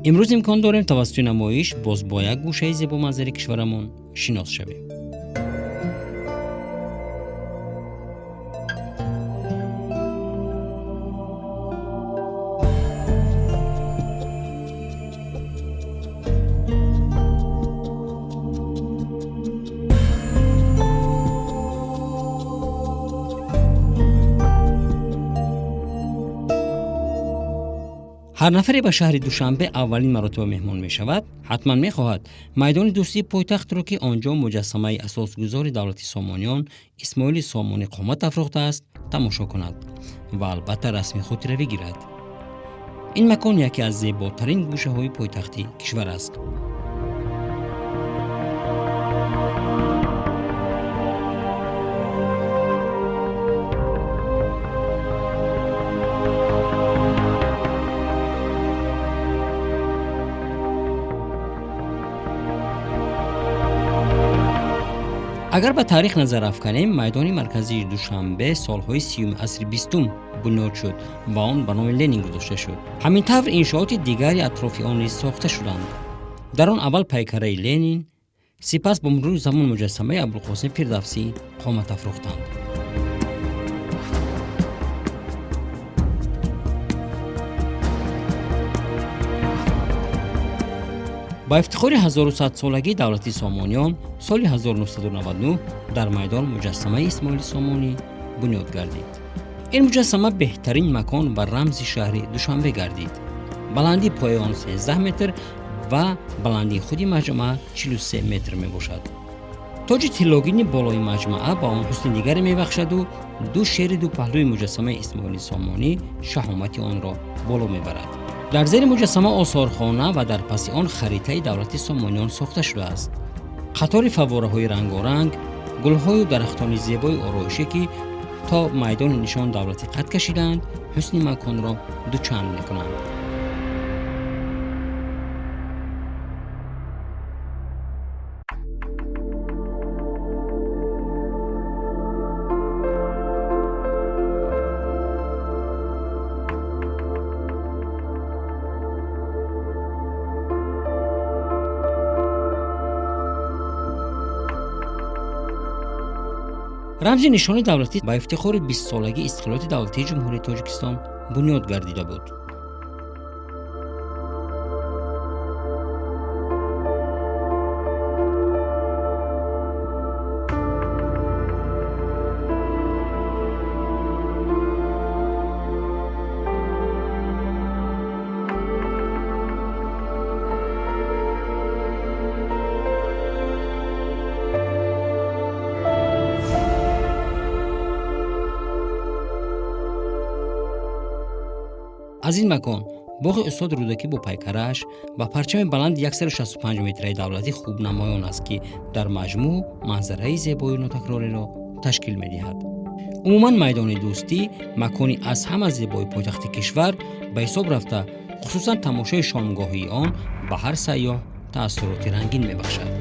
Имрӯз имкон дорем тавассути намоиш боз бо як гӯшаи зебоманзари кишварамон шинос шавем. Ҳар нафаре ба шаҳри Душанбе аввалин маротиба меҳмон мешавад, ҳатман мехоҳад майдони дӯстии пойтахтро, ки он ҷо муҷассамаи асосгузори давлати Сомониён Исмоили Сомонӣ қомат афрохтааст, тамошо кунад ва албатта расми хотиравӣ гирад. Ин макон яке аз зеботарин гӯшаҳои пойтахти кишвар аст. Агар ба таърих назар афканем, майдони марказии Душанбе солҳои 30 асри 20 бунёд шуд ва он ба номи Ленин гузошта шуд. Ҳамин тавр иншооти дигари атрофи он низ сохта шуданд. Дар он аввал пайкараи Ленин, сипас бо мурури замон муҷассамаи Абулқосим Фирдавсӣ қомат афрохтанд. Ба ифтихори 1100-солагии давлати Сомониён соли 1999 дар майдон муҷассамаи Исмоили Сомонӣ бунёд гардид. Ин муҷассама беҳтарин макон ва рамзи шаҳри Душанбе гардид. Баландии пояи он 13 метр ва баландии худи маҷмаа 43 метр мебошад. Тоҷи тиллогини болои маҷмаа ба он ҳусни дигаре мебахшаду ду шери ду паҳлӯи муҷассамаи Исмоили Сомонӣ шаҳомати онро боло мебарад. Дар зери муҷассама осорхона ва дар паси он харитаи давлати Сомониён сохта шудааст. Қатори фаввораҳои рангоранг, гулҳою дарахтони зебои ороишӣ, ки то майдони нишон давлатӣ қад кашидаанд, ҳусни маконро дучанд мекунанд. Рамзи нишони давлатӣ ба ифтихори 20-солагии истиқлолияти давлатии Ҷумҳурии Тоҷикистон бунёд гардида буд. Аз ин макон боғи устод Рӯдакӣ бо пайкараш ва парчами баланди 165 метраи давлатӣ хуб намоён аст, ки дар маҷмӯъ манзараи зебою нотакрориро ташкил медиҳад. Умуман майдони дӯстӣ макони аз ҳама зебои пойтахти кишвар ба ҳисоб рафта, хусусан тамошои шомгоҳии он ба ҳар сайёҳ таассуроти рангин мебахшад.